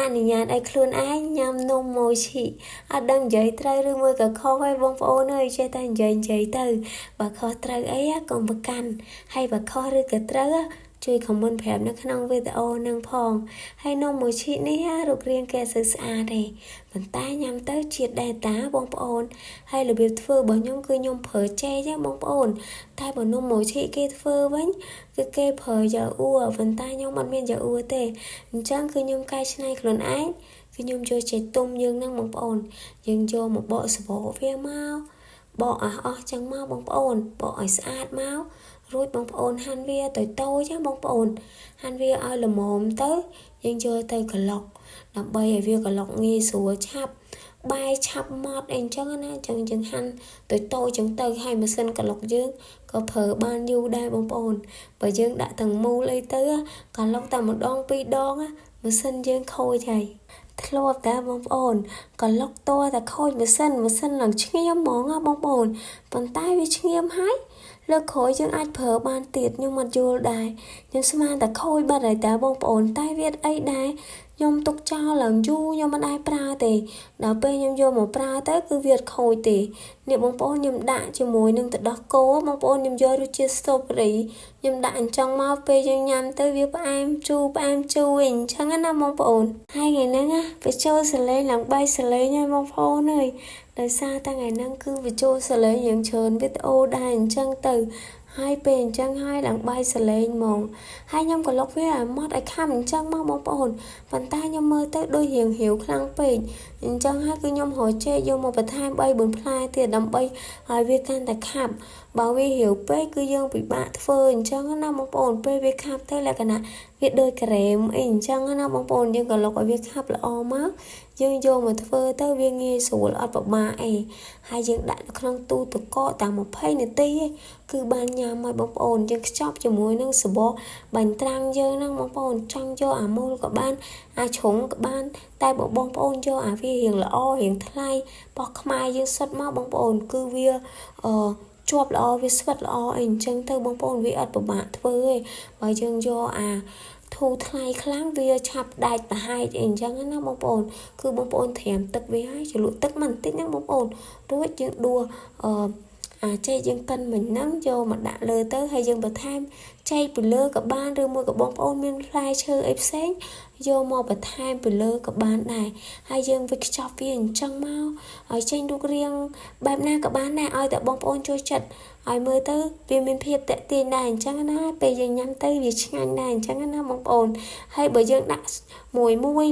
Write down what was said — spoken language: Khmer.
អនុញ្ញាតឲ្យខ្លួនឯងញ៉ាំនំម៉ូឈីអត់ដឹងនិយាយត្រូវឬមួយក៏ខុសហើយបងប្អូនអើយចេះតែនិយាយទៅបើខុសត្រូវអីកុំប្រកាន់ហើយបើខុសឬក៏ត្រូវជួយ comment ប្រាប់នៅក្នុងវីដេអូនឹងផងហើយនំម៉ូឈីនេះរូបរាងគេសូវស្អាតទេប៉ុន្តែញ៉ាំទៅជាតិដែរតាបងប្អូនហើយរបៀបធ្វើរបស់ខ្ញុំគឺខ្ញុំប្រើចេកទេបងប្អូនតែបើនំម៉ូឈីគេធ្វើវិញគឺគេប្រើយ៉ាអ៊ូប៉ុន្តែខ្ញុំអត់មានយ៉ាអ៊ូទេអញ្ចឹងគឺខ្ញុំកែច្នៃខ្លួនឯងគឺខ្ញុំយកចេកទុំយើងហ្នឹងបងប្អូនយើងយកមកបកសបកវាមកបកអស់ចឹងមកបងប្អូនបកឲ្យស្អាតមករួចបងប្អូនហាន់វាតូចៗចាបងប្អូនហាន់វាឲ្យល្មមទៅយើងយកទៅក្លុកដើម្បីឲ្យវាក្លុកងាយស្រួលឆាប់បាយឆាប់ម៉ត់អីអញ្ចឹងណាអញ្ចឹងយើងហាន់តូចៗចឹងទៅហើយម៉ាស៊ីនក្លុកយើងក៏ប្រើបានយូរដែរបងប្អូនបើយើងដាក់ទាំងមូលអីទៅក្លុកតែម្ដងពីរដងម៉ាស៊ីនយើងខូចហើយធ្លាប់តែបងប្អូនកលុកតតែខូចម៉ាស៊ីនឡើងឈ្ងៀមហ្មងណាបងប្អូនប៉ុន្តែវាឈ្ងៀមហើយលើកក្រោយយើងអាចប្រើបានទៀតខ្ញុំអត់យល់ដែរខ្ញុំស្មានតែខូចបាត់ហើយតាបងប្អូនតែវាអីដែរខ្ញុំទុកចោលឡើងយូរខ្ញុំមិនដែរប្រើទេដល់ពេលខ្ញុំយកមកប្រើទៅគឺវាអត់ខូចទេនេះបងប្អូនខ្ញុំដាក់ជាមួយនឹងទឹកដោះគោបងប្អូនខ្ញុំយករសជាតិ strawberry ខ្ញុំដាក់អញ្ចឹងមកពេលយើងញ៉ាំទៅវាផ្អែមជូរផ្អែមជូរអីអញ្ចឹងណាបងប្អូនហើយថ្ងៃហ្នឹងណាបញ្ចូលសលេងឡើងបាយសលេងហើយបងប្អូនអើយដោយសារតែថ្ងៃហ្នឹងគឺបញ្ចូលសលេងយ៉ាងច្រើនវីដេអូដែរអញ្ចឹងទៅហើយពេលអញ្ចឹងហើយឡើងបាយសលេងហ្មងហើយខ្ញុំក៏លុកវាឲ្យម៉ត់ឲ្យខាំអញ្ចឹងមកបងប្អូនប៉ុន្តែខ្ញុំមើលទៅដូចរៀងរាវខ្លាំងពេកអញ្ចឹងហើយគឺខ្ញុំរកចេកយកមកបន្ថែម3 4ផ្លែទៀតដើម្បីឲ្យវាកាន់តែខាប់បើវារាវពេកគឺយើងពិបាកធ្វើអញ្ចឹងណាបងប្អូនពេលវាខាប់ទៅលក្ខណៈវាដូចក្រែមអីអញ្ចឹងណាបងប្អូនយើងក៏លុកឲ្យវាខាប់ល្អមកយើងយកមកធ្វើទៅវាងាយស្រួលអត់ពិបាកអីហើយយើងដាក់នៅក្នុងទូទឹកកកតែ20នាទីឯងគឺបានញ៉ាំឲ្យបងប្អូនយើងខ្ចប់ជាមួយនឹងសបកបាញ់ត្រាំងយើងហ្នឹងបងប្អូនចង់យកអាមូលក៏បានអាជ្រុងក៏បានតែបើបងប្អូនយកអាវារៀងល្អរៀងថ្លៃបោះខ្មែរយើងសុទ្ធមកបងប្អូនគឺវាជាប់ល្អវាស្វិតល្អអីអញ្ចឹងទៅបងប្អូនវាអត់ពិបាកធ្វើទេបើយើងយកអាធូរថ្លៃខ្លាំងវាឆាប់ដាច់ប្រហែកអីអញ្ចឹងណាបងប្អូនគឺបងប្អូនត្រាំទឹកវាហើយជ្រលក់ទឹកមិនបន្តិចហ្នឹងបងប្អូនរួចយើងដួសអាចេកយើងកិនមិញហ្នឹងយកមកដាក់លើទៅហើយយើងបន្ថែមចេកពីលើក៏បានឬមួយក៏បងប្អូនមានផ្លែឈើអីផ្សេងយកមកបន្ថែមពីលើក៏បានដែរហើយយើងវាខ្ចប់វាអញ្ចឹងមកឲ្យចេញរូបរាងបែបណាក៏បានដែរឲ្យតែបងប្អូនចូលចិត្តឲ្យមើលទៅវាមានភាពតាក់ទាញដែរអញ្ចឹងណាពេលយើងញ៉ាំទៅវាឆ្ងាញ់ដែរអញ្ចឹងណាបងប្អូនហើយបើយើងដាក់មួយមួយ